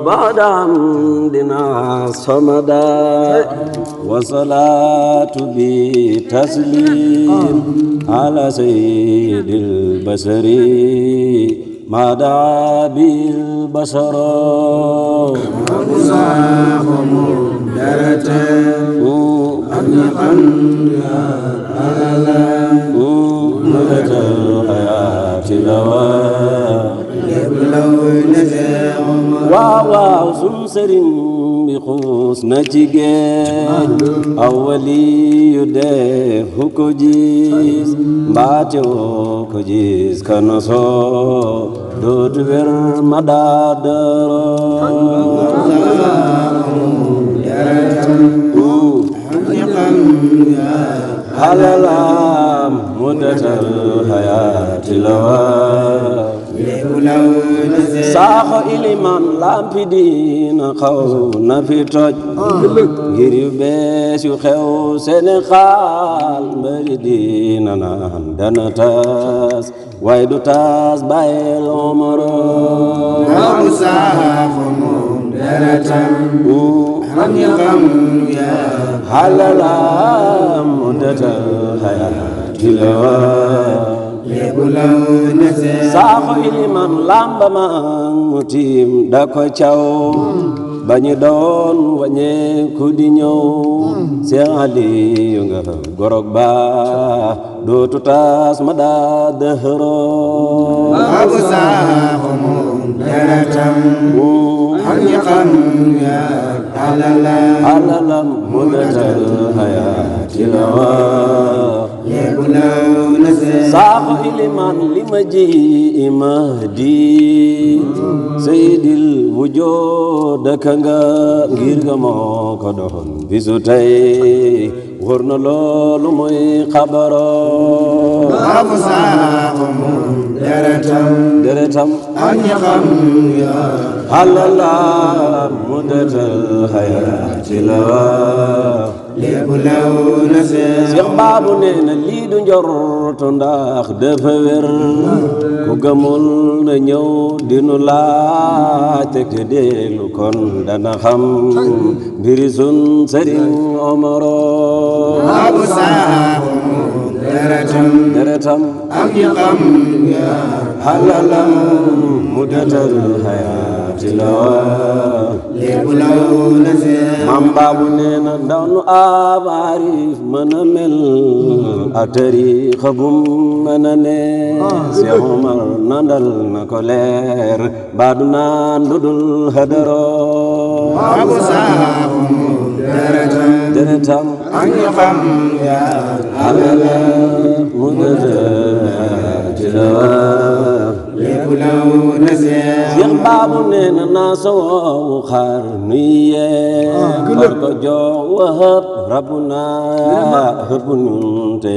بعد عمدنا صمدا وصلاة بتسليم على سيد البشر ما دعا بالبشر ومصاحب درجة أنقا على مدة الحياة waaw sun sëriñ bi xuus na ci géej awali yu def ko gis mbaate woo ko gis kana soo dootu wer ma daadaro halalam mudatal hayati lawa saaxo iliman lampi diina xaw na fi toj ngir yu bees yu xew Sénégal mbari diina naan dana tas waaye du tas bàyyil Omaro waaw saaxo moom daratam xam ñi xam yaa halalam mudatal hayati lawa saaxo iliman lamba ma mu tiim da ko caw bañu doon wañe ku di ñëw Seex Aliyu nga gorog ba dootu tas ma daa dëhëroo waaw saaxo moom daratam xam ñi xam yaa alalam mudatal hayaati la saaxo iliman li ma ji Mahdi Seydil wujud ka nga ngir nga moo ko doon bisu tey wóor na loolu mooy xabaro waaw saaxo moom deretam ak ñi xam yaa alalam mudatal hayaati la Seex Baabu nee na lii du njortu ndax dafa wér ku gëmul na ñëw dinu laaj te ke déglu kon dana xam mbiri sun Sëriñ Omaro waaw saaxo deretam ak ñi xam yaa halalam mudatal hayaati la Maam Baabu nee na ndaw nu ab arif mën a mel ak tariixa bum mën a ne Seex Omar nandal na ko leer baadu naan lu dul hadaro waaw saaxo moom deretam ak ñi xam yaa halala mudatal Seex Baabu nee na naa soowu xaar nuy yee war ko jox wahab rabbuna hëpp ñun te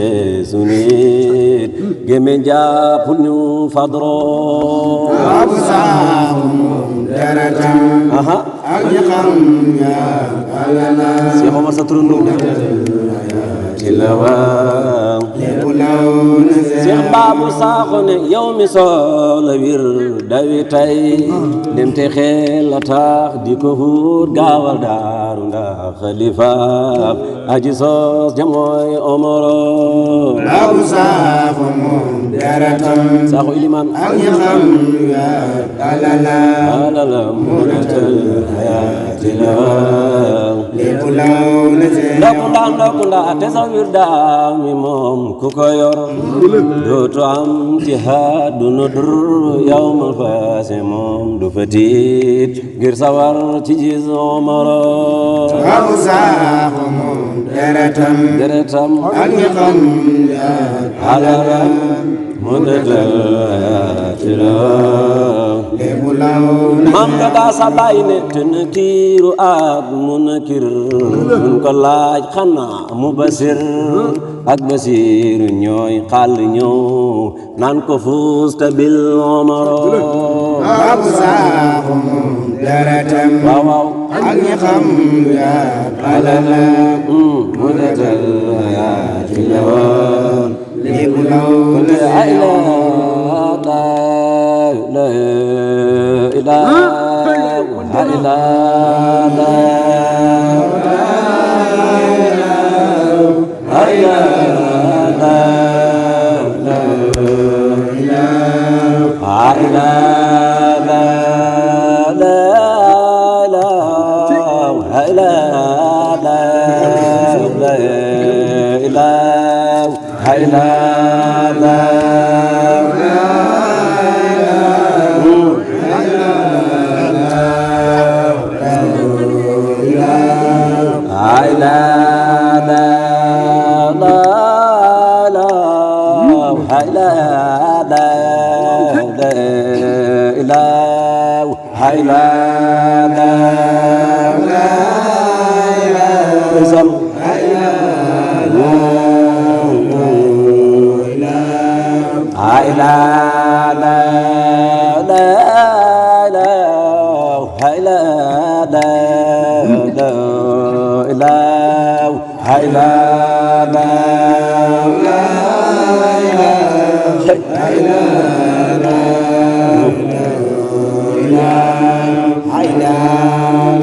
sunit gémé jàpp ñu fadro waaw saaxo moom daratam ak ñi xam yaa Seex Omar sa turandoo Seex Baabu Saaxo ne yow mi soola wir dawi tay dem te xel la tax di ko hut gaawal daaru ndax xalifa aji sos jamooy Omaro waaw saaxo moom daratam Saaxo iliman ak ñi xam yaa alala mudatal hayaati la ndokku ndaa te sa wir daa mi moom ku ko yor dootu am ci àdduna dur yawmal faase moom du fa tiit ngir sawar ci gis Omaro waaw saaxo moom deretam ak ñi xam yaa alala mudatal hayaati la maam nga daa sa baay ne te na kiiru ak mu na kir mun ko laaj xanaa mu basir ak basir ñooy xàll ñëw naan ko fuusta bil Omaro waaw saaxo moom deretam waaw ak ñi xam yaa mudatal hayaati la lépp law ay la ilaha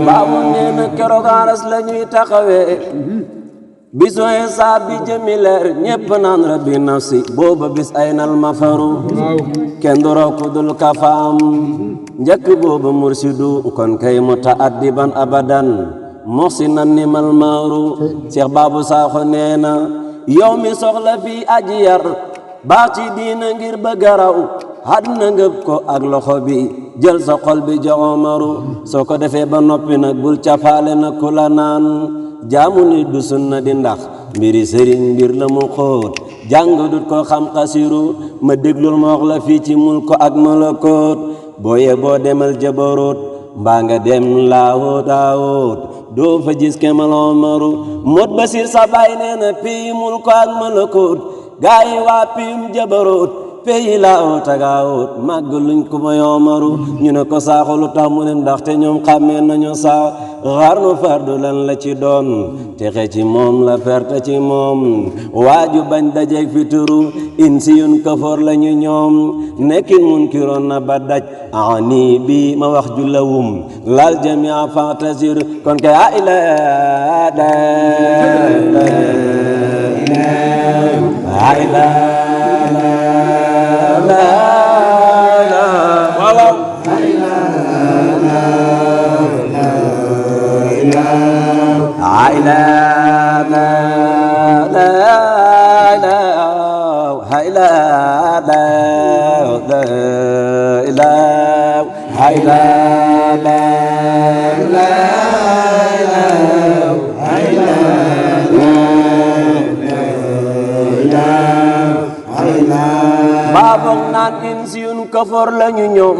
baabu nee na keroog aras la ñuy taxawee bisu Isaa bi jëmi leer ñépp naan rabbi nafsi booba bis ay nal mafaru kenn du raw ku dul kafaam njëkk booba mursidu kon kay mutaaddiban abadan muhsinan nimal maaru Cheikh Babou Sakho nee na yow mi soxla fii aji yar baax ci diina ngir ba garaw àdduna ngëb ko ak loxo bi jël sa xol bi jox Omaru soo ko defee ba noppi nag bul cafaale na ku la naan jaamu nit du sunna di ndax mbiri sëriñ mbir la mu xóot jàng dut ko xam xasiru ma déglul ma wax la fii ci mul ko ak malakoot booye boo demal jabaroot mbaa nga dem laawóot aawóot doo fa gis kemal Omaru mot basir sa baay nee na pii mul ko ak malakoot gaa yi waa piim jabaroot peyi laawóot ak aawóot màgg luñ ko may Omaru ñu ne ko Sakho lu tax mu ne ndaxte ñoom xàmmee nañu saa xarnu fardu lan la ci doon texe ci moom la perte ci moom waaju bañ dajeeg fi turu insiyun kafoor lañu ñoom nekkin munkiroon na ba daj ani bi ma wax ju lawum lal jamia fantasir kon kay a ila baabong naan insiyun kafoor lañu ñoom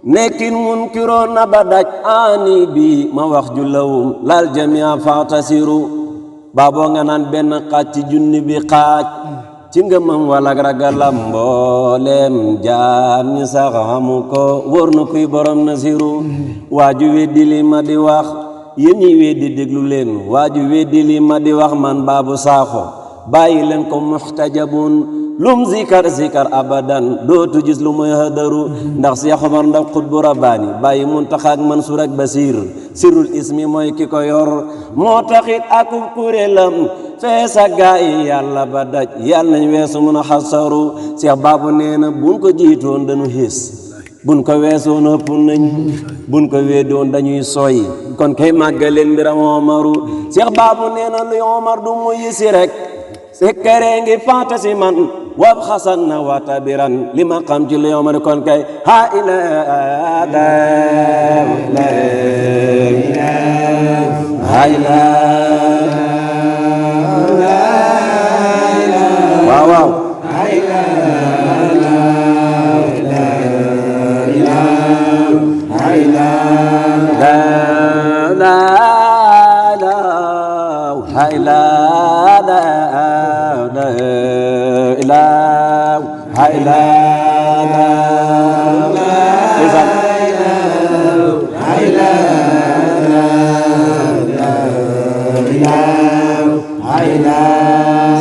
nekkin munkiroon na ba daj ani bi ma wax ju lawum lal jamia fantasiru baaboo nga naan benn xaaj ci junni bi xaaj ci ngëmam wala ragalam mboolem jaam ñi sax xamu ko wóor na kuy borom nasiru waaju weddi li ma di wax yéen ñi weddi déglu leen waaju weddi li ma di wax man Babou Sakho bàyyi leen ko muxtajabun lum zikar abadan dootu gis lu muy hadaru ndax Cheikh Omar ndax xutbu rabbaani bàyyi Muntaxa ak Mansuur ak Basiir sirul ismi mooy ki ko yor moo taxit akub kuréelam feesa gaa yi yàlla ba daj yàlla nañ weesu mun a xasaru Cheikh Babou nee na buñ ko jiitoon dañu xiis buñ ko weesoon ëpp nañ buñ ko weddoon dañuy soy kon kay màggaleen mbiram Omaru Cheikh Babou nee na luy Omar du mu yisi rek sekkere ngi fantasi man wab xasan na watabiran li ma xam ci li Omar kon kay ha ila waaw waaw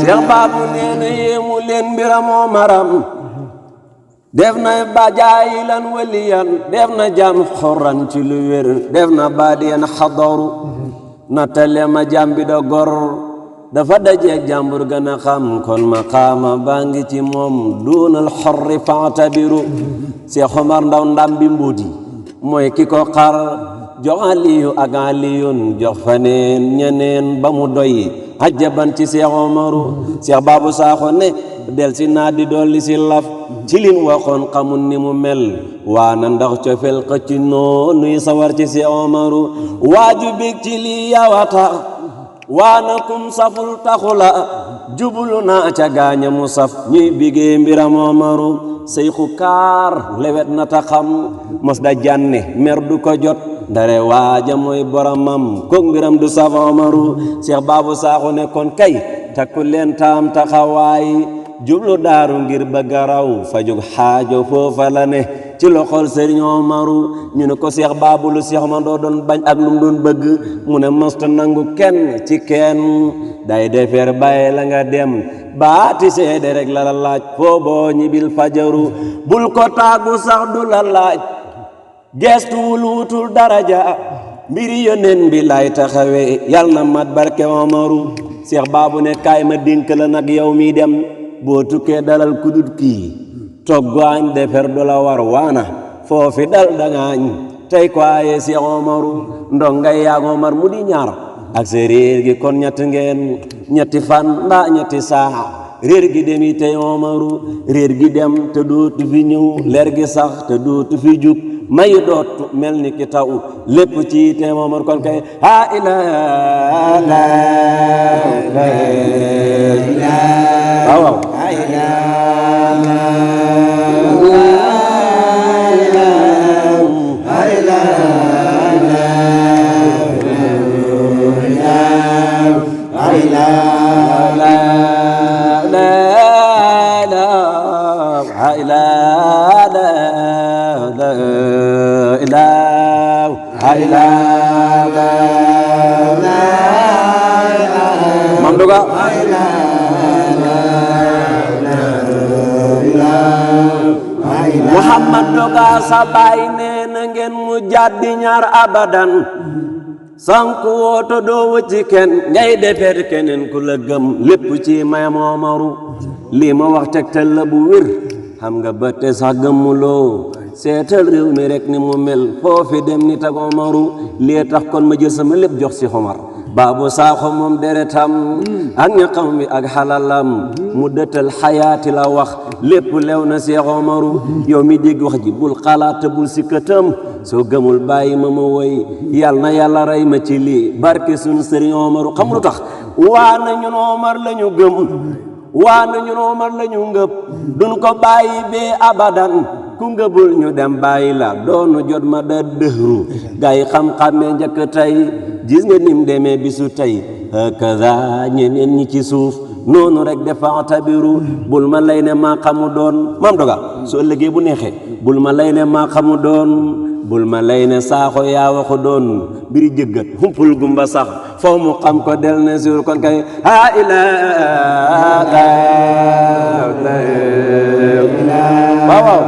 Cheikh Babou nee na yéemu leen mbiram Omaram def na bajaayilan waliyan def na jam xorran ci lu wér def na baadiyan xadaru nattale ma jam bi do gor dafa dajeeg jàmbur gën a xam kon maqaama baa ngi ci moom duunal xorri faatabiru Seex Omar Ndaw ndam bi mbuuti mooy ki ko xar jox Aliyu ak Aliyun jox faneen ñeneen ba mu doy ajjaban ci Seex Omaru Seex Baabu Saaxo ne del si naa di dolli si laf ci lin waxoon xamul ni mu mel waa na ndax cofel xëcc noonuy sawar ci Seex Omaru waaju bég ci lii yawata waa na kum saful taxula jublu na ca gaaña mu saf ñuy bigee mbiram Omaru seyxu kaar lewet na ta xam mos da jànne mer du ko jot ndare waaja mooy boromam kook mbiram du saf Omaru Seex Baabu Saaxo ne kon kay takku leen taam taxawaay jublu daaru ngir bëgg a raw fajug xaajo foofa la ne ci loxol Sëriñ Omaru ñu ne ko Seex Baabu lu Seex Omar doon bañ ak lu mu doon bëgg mu ne mosta nangu kenn ci kenn day defeer bàyyi la nga dem baati seede rek la la laaj foo boo ñibil fajaru bul ko tàggu sax du la laaj gestuwul wutul daraja mbiri yónneen bi lay taxawe yal na mat barke Omaru Seex Baabu ne kaay ma dénk la nag yow mi dem boo tukkee dalal kudut kii toggaañ defer du la war waana foofi dal dangaañ tey ko aye Seex Omaru ndongay yaag Omar mu di ñaar ak sa réer gi kon ñett ngeen ñetti fan mbaa ñetti saa réer gi demi tey Omaru réer gi dem te dootu fi ñëw leer gi sax te dootu fi jug mayu dootu mel ni ki taw lépp ci tey Omaru kon kay ha ilaa waaw Mam Doga Muhammad Doga sa baay nee na ngeen mu jàddi ñaar abadan sanku wooto doo wëcci kenn ngay defeet keneen ku la gëm lépp ci mayam Omaru lii ma wax tegtal la bu wér xam nga ba te sax gëmmuloo seetal réew mi rek ni mu mel foofi dem ni tag Omaru lii tax kon ma jël sama lépp jox si Omar Baabu Saaxo moom deretam ak ñaqam bi ak xalalam mu dëtal xayaati la wax lépp lew na Seex Omaru yow mi dégg wax ji bul xalaat bul si këtam soo gëmul bàyyi ma woy yal na yàlla rey ma ci lii barke sun Sëriñ Omaru xam lu tax waa na ñun Omar la ñu gëm waa na ñun Omar la ñu ngëp duñ ko bàyyi bee abadan ku ngëbul ñu dem bàyyi la doonu jot ma da dëhru gaa yi xam-xamee njëkk tey gis nga nim demee bisu tey hakaza ñeneen ñi ci suuf noonu rek dafa tabiru bul ma lay ne maa xamu doon Maam Doga soo ëllëgee bu neexee bul ma lay ne maa xamu doon bul ma lay ne Saaxo yaa waxu doon biri jëggat humpul gumba sax foo mu xam ko del ne sur kon kay ha ilaa waaw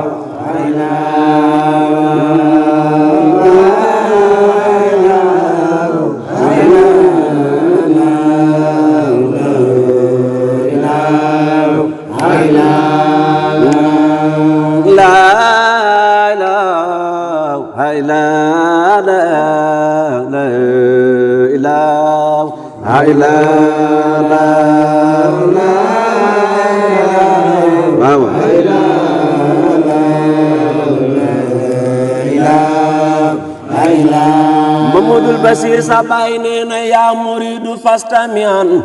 Mamadul Basir sa baay nee na yaa muridu fastamian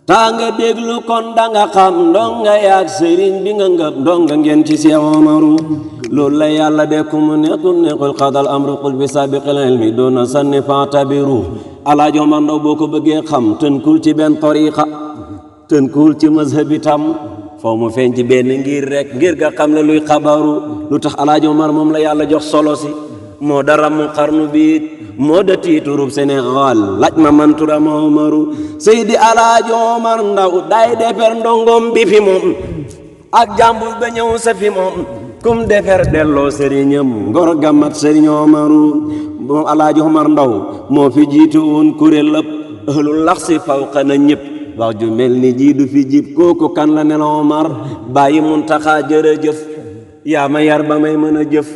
taa nga déglu kon danga xam ndonga yaag sëriñ bi nga ngëp ndonga ngeen ci Seex Omaru loolu la yàlla de ku mu neexul neexul xadal amru qul bi sabiqil ilmi doona sanni fatabiru Alaaji Omar Ndaw boo ko bëggee xam tënkul ci benn tariqa tënkul ci mazhab itam foo mu feeñ ci benn ngir rek ngir nga xam ne luy xabaru lu tax Alaaji Omar moom la yàlla jox solo si moo dara mu xarnu biit moo da tiiturub Sénégal laaj ma man turam Omaru Seydi Alaaji Omar Ndaw day defer ndongom bi fi moom ak jàmbur ba ñëw sa fi moom kum defer delloo sëriñam ngor gamat sëriñ Omaru moom Alaaji Omar Ndaw moo fi jiitu woon kuréel lëpp ëhlul lax si fawqa na ñëpp wax ju mel ni jii du fi jib kooku kan la nel Omar bàyyi Muntaxa jërëjëf yaa ma yar ba may mën a jëf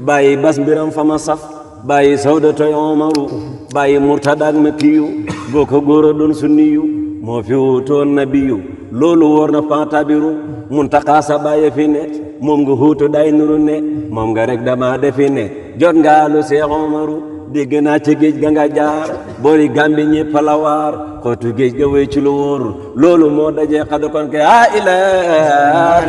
bàyyi bas mbiram fa ma saf bàyyi sawdatoy Omaru bàyyi murtada ak ma kiyu boo ko góor a doon sunniyu moo fi wuutoon nabiyu loolu wóor na patabiru Muntaxa sa bàyyi fi ne moom nga huutu day nuru ne moom nga rek dama defi ne jot nga lu Seex Omaru dégg naa ca géej ga nga jaar boori Gambi ñépp la waar xootu géej ga wéy ci lu wóor loolu moo dajee xadu kon ke a ilaa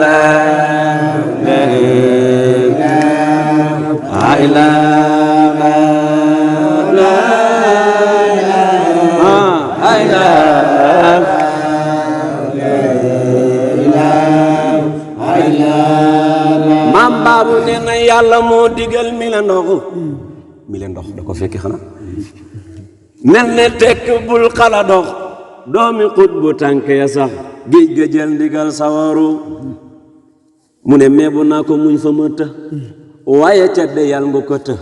maam baabu nee na yàlla moo digal mi la ndox da ko fekki xanaa mel ne tekk bul xala dox doomi xut bu tànk ya sax géej ga jël ndigal sawaru mu ne meebu naa ko muñ fa ma të waaye ca de yàlla nga ko të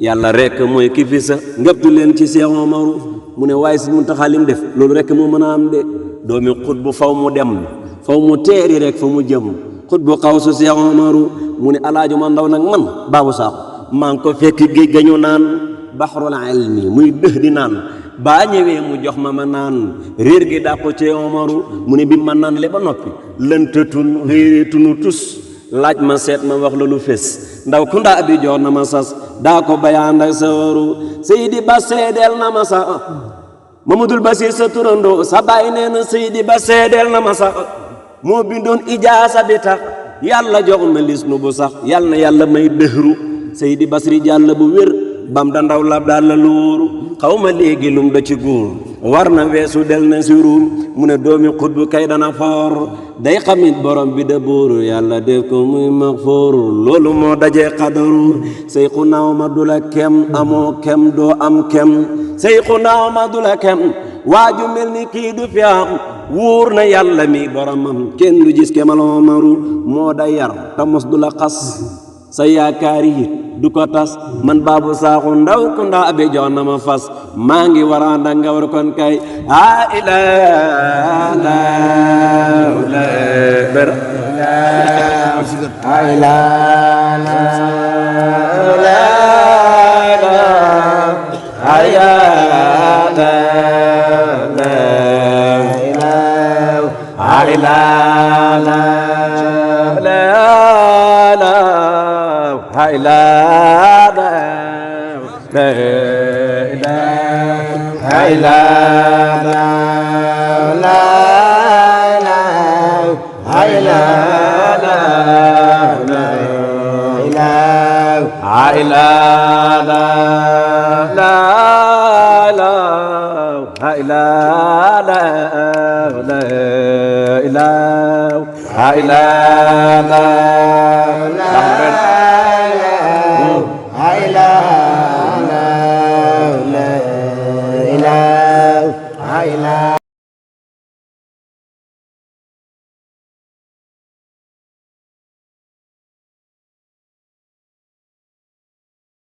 yàlla rekk mooy ki fi sa ngëptu leen ci Seex Omaru mu ne waaye si Muntaxa lim def loolu rekk moo mën a am de doomi xut bu faw mu dem faw mu teeri rek fa mu jëm xut bu xaw su Seex Omaru mu ne Alaaji Omar Ndaw nag man Baabu Saaxo maa ngi ko fekk géej ga ñu naan baxrul ilmi muy dëx di naan baa ñëwee mu jox ma naan réer gi dàqu ci Omaru mu ne bi ma naan le ba noppi lëntatun réeréetunu tus laaj ma seet ma wax la lu fés ndaw ku ndaa bi jox na ma sas daa ko bayaan ak sawaru Seydi Ba seedeel na ma sa Mamadul Basiir sa turandoo sa baay nee na Seydi Ba seedeel na ma sa moo bindoon ijaasa bi tax yàlla jox ma lis nu bu sax yàlla na yàlla may dëhru Seydi Basri jàll bu wér bam da ndaw lab daal la luuru xaw ma léegi lum da ci góor war na weesu del na si ruum mu ne doomi xut bu kay dana foor day xamit borom bi da bóoru yàlla def ko muy maxfoor loolu moo dajee xadaru Seyxu naaw ma du la kem amoo kem doo am kem Seyxu naaw ma du la kem waaju mel ni kii du fi am wóor na yàlla mi boromam kenn du gis kemal Omaru moo da yar te mos du la xas sa yaakaari it du ko tas man Baabu Saaxo Ndaw ku ndaa abe jox na ma fas maa ngi waraanda nga war kon kay a ilaa la